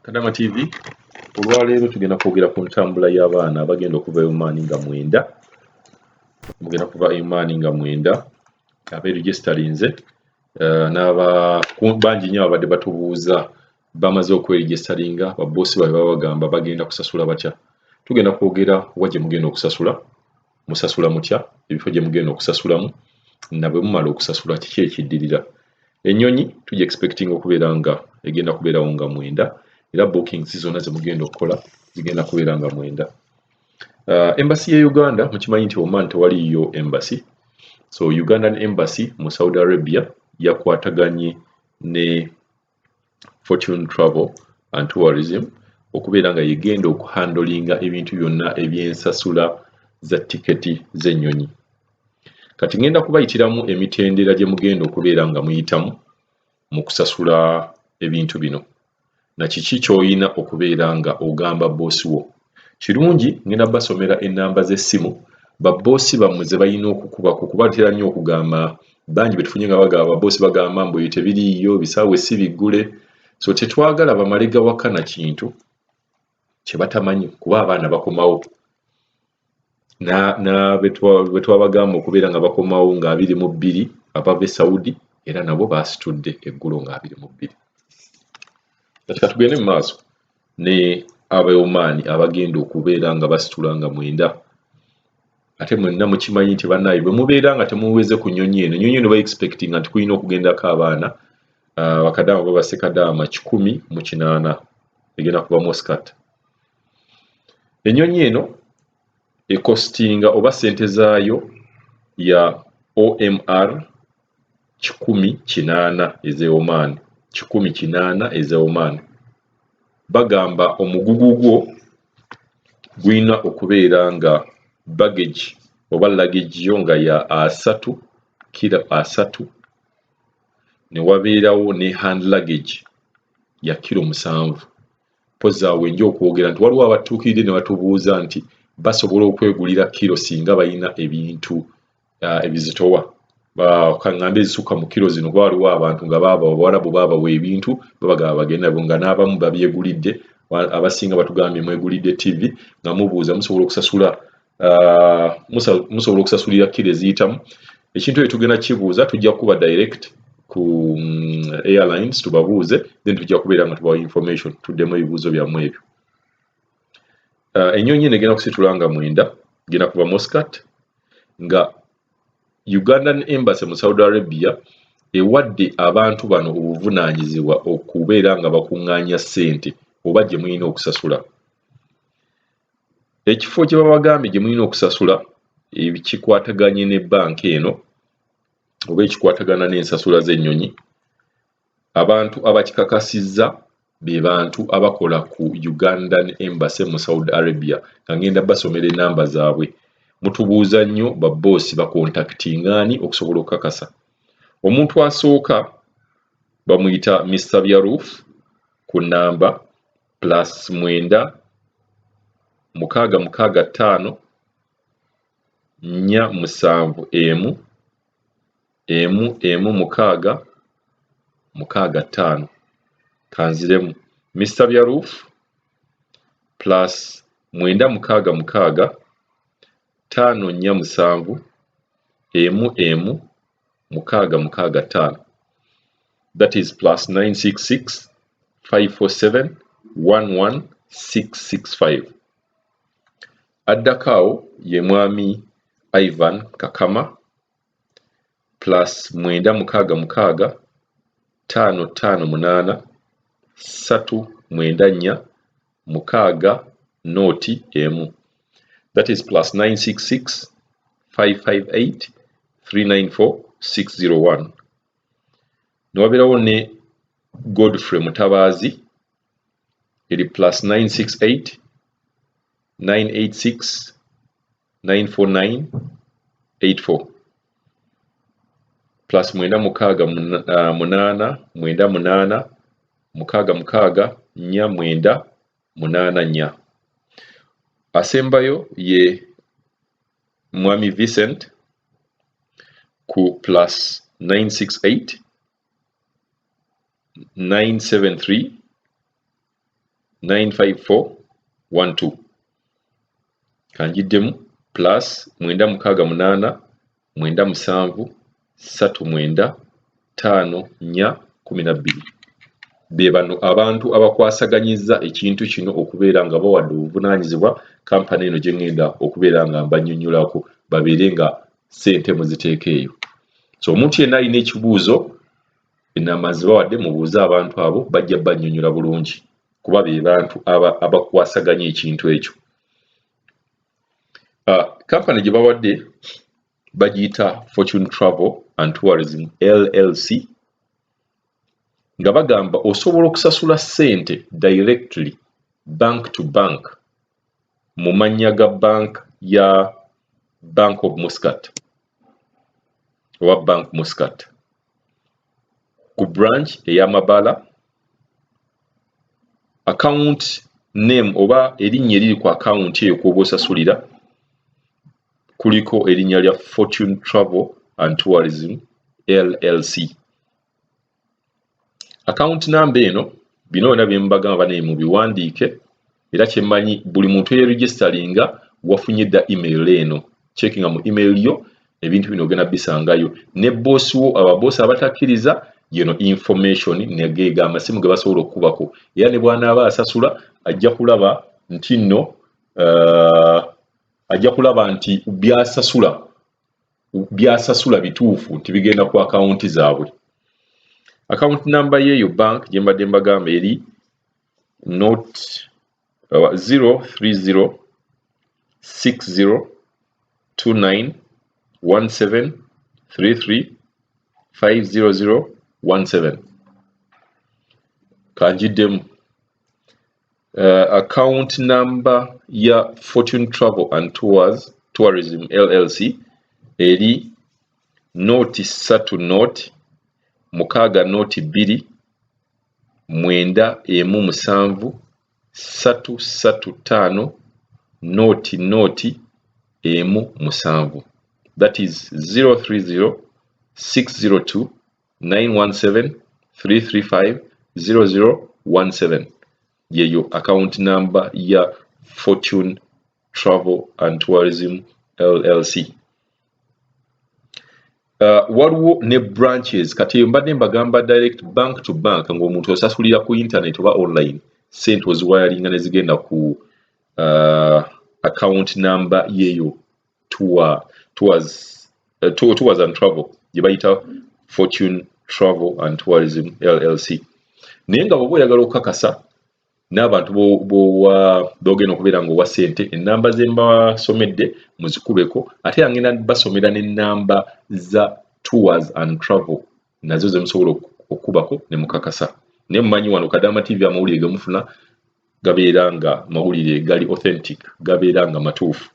Kadama TV, olwaleero tugenda kwogera ku ntambula y'abaana abagenda okuva e Oman nga 9. Mugenda kuva e Oman nga 9 abeeregisitalinze n'aba bangi nnyo ababadde batubuuza bamaze okweregisitalinga, babboosi baabwe babagamba bagenda kusasula batya. Tugenda kwogera wa gye mugenda okusasula, musasula mutya, ebifo gye mugenda okusasulamu, na bwe mumala okusasula kiki ekiddirira. Ennyonyi tujja expecting okubeera nga egenda kubeerawo nga 9, era bookings zonna ze mugenda okukola zigenda kubeera nga 9. Embassy ye Uganda, mukimanyi nti Oman tewaliyo embassy, so Ugandan Embassy mu Saudi Arabia yakwataganye ne Fortune Travel and Tourism okubeera nga yegenda okuhandolinga ebintu byonna ebyensasula za tiketi z'ennyonyi. Kati ngenda kubayitiramu emitendera gye mugenda okubeera nga muyitamu mu kusasula ebintu bino, na kiki ky'olina okubeera nga ogamba bboosi wo. Kirungi ngenda basomera ennamba z'essimu babboosi bammwe ze balina okukubako, kuba ntera nnyo okugamba bangi be tufunye nga bagamba babboosi bagamba mbu ebyo tebiriiyo, bisaawe si biggule. So tetwagala bamale gawaka na kintu kye batamanyi, kuba abaana bakomawo bwe twabagamba okubeera nga bakomawo nga 22 abava e Saudi, era nabo baasitudde eggulo nga 22. Kati katugende mu maaso ne ab'e Oman abagenda okubeera nga basitula nga 9. Ate mwenna mukimanyi nti bannaaye bwe mubeera nga temuweze ku nnyonyi eno, ennyonyi eno ba-expectinga nti kulina okugendako abaana bakadaama baba ssekadaama 180, egenda kuva Muscat. Ennyonyi eno ekostinga oba ssente zaayo ya OMR 180 ez'e Oman, 180 ez'e Oman. Bagamba omugugu gwo gulina okubeera nga baggage oba luggage yo nga ya 30 kiro 30, ne wabeerawo ne hand luggage ya kiro 7. Mpozzi awo wenja okwogera nti waliwo abatuukiridde ne batubuuza nti basobola okwegulira kiro singa balina ebintu ebizitowa, kaŋŋambe ezisukka mu kiro zino, kuba waliwo abantu nga baaba Abawarabu baabawa ebintu babagamba bagende nabyo nga n'abamu babyegulidde. Abasinga batugambye mwegulidde TV, nga mubuuza musobola okusasula, musobola okusasulira kiro eziyitamu. Ekintu ekyo tugenda kibuuza, tujja kuba direct ku airlines tubabuuze, then tujja kubeera nga tubawa information, tuddemu ebibuuzo byammwe ebyo. Ennyonyi eno egenda kusitula nga 9, egenda kuva Muscat, nga Ugandan Embassy mu Saudi Arabia ewadde abantu bano obuvunaanyizibwa okubeera nga bakuŋŋaanya ssente oba gye mulina okusasula. Ekifo kye babagambye gye mulina okusasula ekikwataganye ne bbanka eno oba ekikwatagana n'ensasula z'ennyonyi, abantu abakikakasizza be bantu abakola ku Ugandan Embassy mu Saudi Arabia, nga ngenda basomera ennamba zaabwe. Mutubuuza nnyo babboosi bakontakitinga ani okusobola okukakasa. Omuntu asooka bamuyita Mr Byaruf ku nnamba +966 471 1 1 6 6 5. Kanziremu, Mr Byaruf +966 547 1 1 6 6 5, that is +966 547 11 665. Addako awo ye mwami Ivan Kakama, +966 558 394 6 01, that is +966 558 394 601. Ne wabeerawo ne Godfrey Mutabaazi, eri +968 986 949 84, +968 98 66 49 84. Asembayo ye mwami Vincent ku +968 973 954 12. Kanjiddemu: plus 968 97 39 54 12. Be bano abantu abakwasaganyiza ekintu kino okubeera nga bawadde obuvunaanyizibwa kampani eno gye ŋŋenda okubeera nga mbannyonnyolako, babeere nga ssente muziteeka eyo. So omuntu yenna alina ekibuuzo, ennamba nzibawadde, mubuuze abantu abo, bajja bannyonnyola bulungi kuba be bantu abakwasaganya ekintu ekyo. Kampani gye bawadde bagiyita Fortune Travel and Tourism LLC, nga bagamba osobola okusasula ssente directly bank to bank mu mannya ga bank ya Bank of Muscat oba Bank Muscat ku branch ey'Amabala. Account name oba erinnya eriri ku account eyo kw'oba osasulira kuliko erinnya lya Fortune Travel and Tourism LLC. Account number eno, bino byonna bye mbagamba banaye mubiwandiike, era kyemmanyi buli muntu eyeregisteringa wafunye dda email eno. Checkinga mu email yo, ebintu bino ogenda bisangayo. Ne boss wo, ababoosi abatakkiriza yeno information, negeega amasimu ge basobola okukubako, era ne bw'anaaba asasula ajja kulaba nti nno ajja kulaba nti byasasula bituufu, nti bigenda ku akawunti zaabwe. Account number yeeyo bank gye mbadde mbagamba eri nought 030 60 29 17 33 500 17. Kanjiddemu: account number ya Fortune Travel and Tourism LLC eri nought 3 nought 6 nought 2 9 1 7 3 3 5 nought nought 1 7. That is 030 602 917 335 0017. Yeyo account number ya Fortune Travel and Tourism LLC. Waliwo ne branches. Kati mbadde mbagamba direct bank to bank, ng'omuntu osasulira ku internet oba online, sente oziwayalinga ne zigenda ku account number yeeyo tours and travel gye bayita Fortune Travel and Tourism LLC. Naye nga bw'oba oyagala okukakasa n'abantu b'ogenda okubeera ng'owa ssente, ennamba ze mbasomedde muzikubeko, ate era ngenda basomera n'ennamba za tours and travel nazo ze musobola okukubako ne mukakasa. Naye mumanyi wano Kadama TV amawulire ge mufuna gabeera nga mawulire gali authentic, gabeera nga matuufu.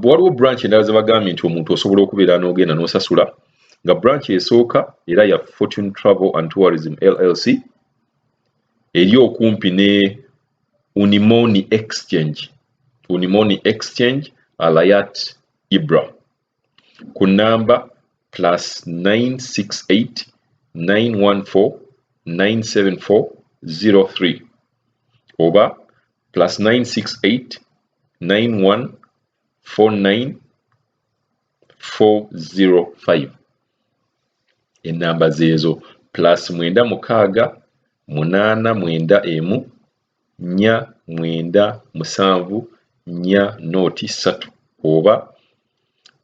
Waliwo branch endala ze bagambye nti omuntu osobola okubeera n'ogenda n'osasula, nga branch esooka era ya Fortune Travel and Tourism LLC eri okumpi ne Unimoni Exchange, Unimoni Exchange, Alayat Ibra, ku namba plus 968 914 974 03 oba plus 968 91 49 405. Ennamba zeezo: plus 96 891 497 4 nought 3 oba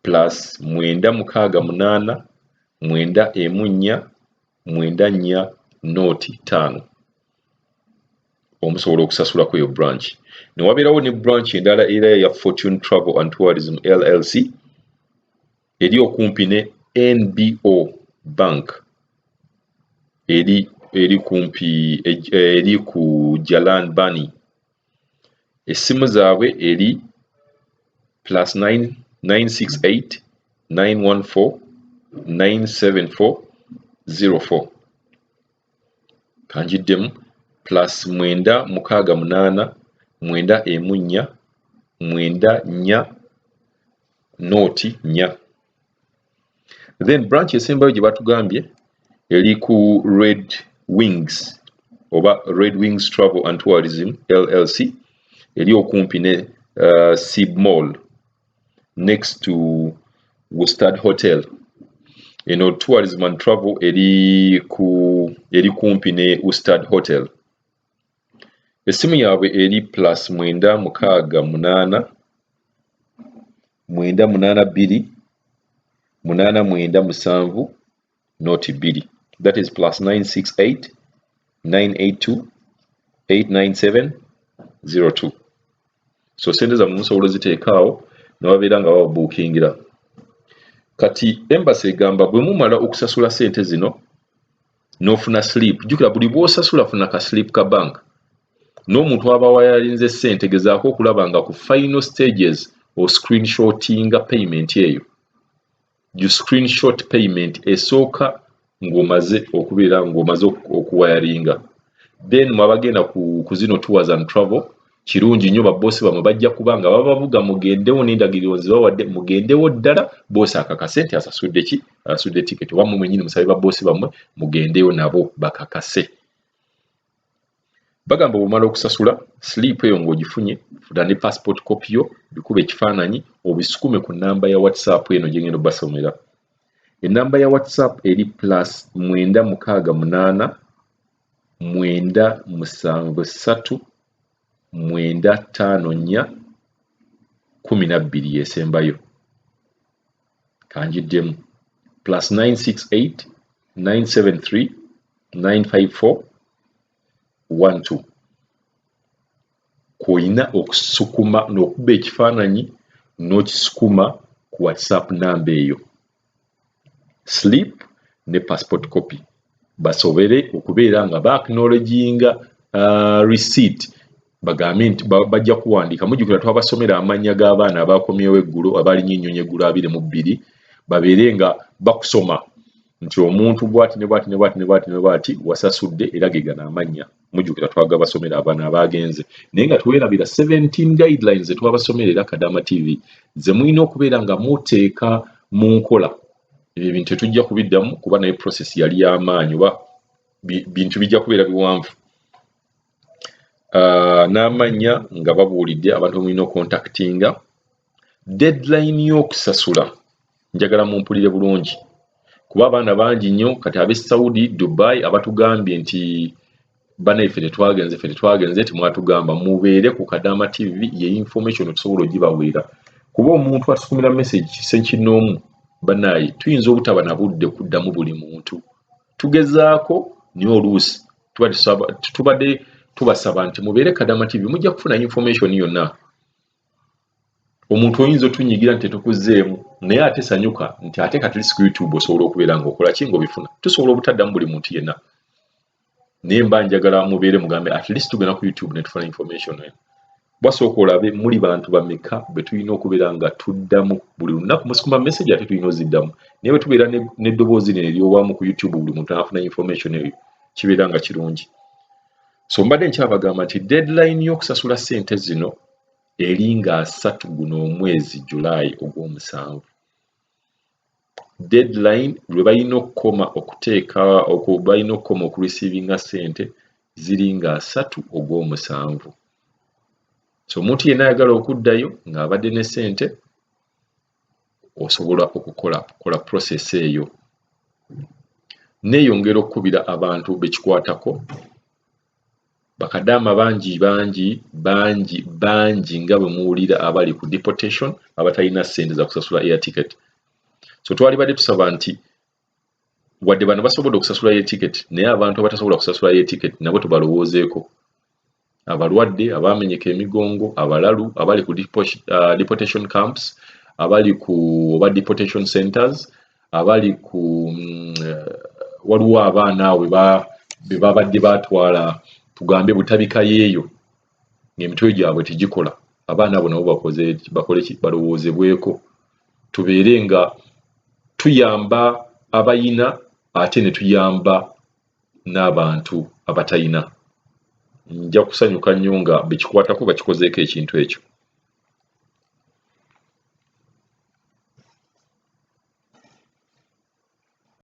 plus 968 914 94 nought 5. Omusobola okusasulako eyo branch. Ne wabeerawo ne branch endala era ya Fortune Travel and Tourism LLC eri okumpi ne NBO Bank, eri kumpi, eri ku Jalan Bani. Essimu zaabwe eri plus 968 914 974 04. Kanjiddemu: plus 968 914 94 nought 4. Then branch esembayo gye batugambye eri ku Red Wings. oba Red Wings Travel and Tourism LLC, eri okumpi ne Sib Mall, next to Wustad Hotel. Eno Tourism and Travel eri kumpi ne Ustad Hotel. Essimu yaabwe eri +968 982 897 02. That is +968 982 897 02. So sente zammwe musobola oziteekaawo ne babeera nga bababuukingira. Kati embassy egamba, bwe mumala okusasula sente zino n'ofuna slip, jjukira buli bw'osasula funa ka slip ka bank. N'omuntu aba wayalinze ssente, gezaako okulaba nga ku final stages o screenshotinga payment eyo. You screenshot payment esooka ng'omaze okubeera ng'omaze okuwayaringa. Then mwabagenda ku zino tours and travel, kirungi nnyo, babboosi bammwe bajja kuba nga babavuga mugendewo n'endagiriro zibawadde, mugendewo ddala boosi akakase nti asasudde ki, asasudde tiketi. Oba mmwe mwennyini musabe babboosi bammwe mugendeyo nabo bakakase. Bagamba bw'omala okusasula, slip eyo ng'ogifunye, funa ne passport copy yo, bikuba ekifaananyi, obisukume ku nnamba ya WhatsApp eno gye ngenda obbasomera. Ennamba ya WhatsApp eri +968 973 954 12 yesembayo. Kanjiddemu: +968 973 954 12. Kw'olina okusukuma n'okuba ekifaananyi n'okisukuma ku WhatsApp namba eyo, slip ne passport copy, basobole okubeera nga baacknowledginga receipt, bagambe nti bajja kuwandiika. Mujjukira twabasomera amannya g'abaana abakomyewo eggulo, abaalinnye ennyonyi eggulo 22, babeere nga bakusoma nti omuntu bwati ne bwati ne bwati ne bwati ne bwati wasasudde, era ge gano amannya. Mujjukira twagabasomera abaana abagenze. Naye nga teweerabira 17 guidelines ze twabasomera era Kadama TV, ze mulina okubeera nga muteeka mu nkola. Ebyo ebintu tetujja kubiddamu kuba naye process yali y'amaanyi, oba bintu bijja kubeera biwanvu. N'amannya nga babuulidde abantu bemulina okontaktinga. Deadline y'okusasula, njagala mumpulire bulungi, kuba abaana bangi nnyo kati ab'e Saudi, Dubai, abatugambye nti bannaffe tetwagenze, ffe tetwagenze, temwatugamba. Mubeere ku Kadama TV, ye information tusobola ogibaweera, kuba omuntu atusukumira message sekinoomu, bannaaye, tuyinza obutaba na budde kuddamu buli muntu. Tugezaako, naye oluusi tubadde tubasaba nti mubeere Kadama TV, mujja kufuna information yonna. Omuntu oyinza otunyigira nti tetukuzeemu, naye ate sanyuka nti ate kati ku YouTube osobola okubeera ng'okola ki, ng'obifuna. Tusobola obutaddamu buli muntu yenna, naye mba njagala mubeere mugambe at least tugenda ku YouTube ne tufuna information eyo. Bwasooka olabe muli bantu bameka be tulina okubeera nga tuddamu. Buli lunaku musukuma message, ate tulina oziddamu, naye bwe tubeera n'eddoboozi lino ery'owamu ku YouTube, buli muntu n'afuna information eyo, kibeera nga kirungi. So mbadde nkyabagamba nti deadline y'okusasula ssente zino eri nga 30 guno omwezi July, ogw'omusanvu. Deadline lwe balina okukoma okuteeka, balina okukoma okureceivinga ssente ziri nga 30 ogw'omusanvu. So omuntu yenna ayagala okuddayo ng'abadde ne ssente, osobola okukola kola process eyo. Neeyongera okukubira abantu bekikwatako, bakadaama bangi bangi bangi bangi nga bwe muwulira abali ku deportation, abatalina ssente za kusasula air ticket. So twalibadde tusaba nti wadde bano basobodde okusasula air ticket, naye abantu abatasobola kusasula air ticket nabo tubalowoozeeko: abalwadde, abaamenyeka emigongo, abalalu, abali ku deportation camps, abali ku oba deportation centers, abali ku waliwo abaana awo be babadde batwala, tugambe butabika yeeyo, ng'emitwe gyabwe tegikola. Abaana abo nabo bakole ki? Balowoozebweko. Tubeere nga tuyamba abayina, ate ne tuyamba n'abantu abatayina. Nja kusanyuka nnyo nga bekikwatako bakikozeeko ekintu ekyo.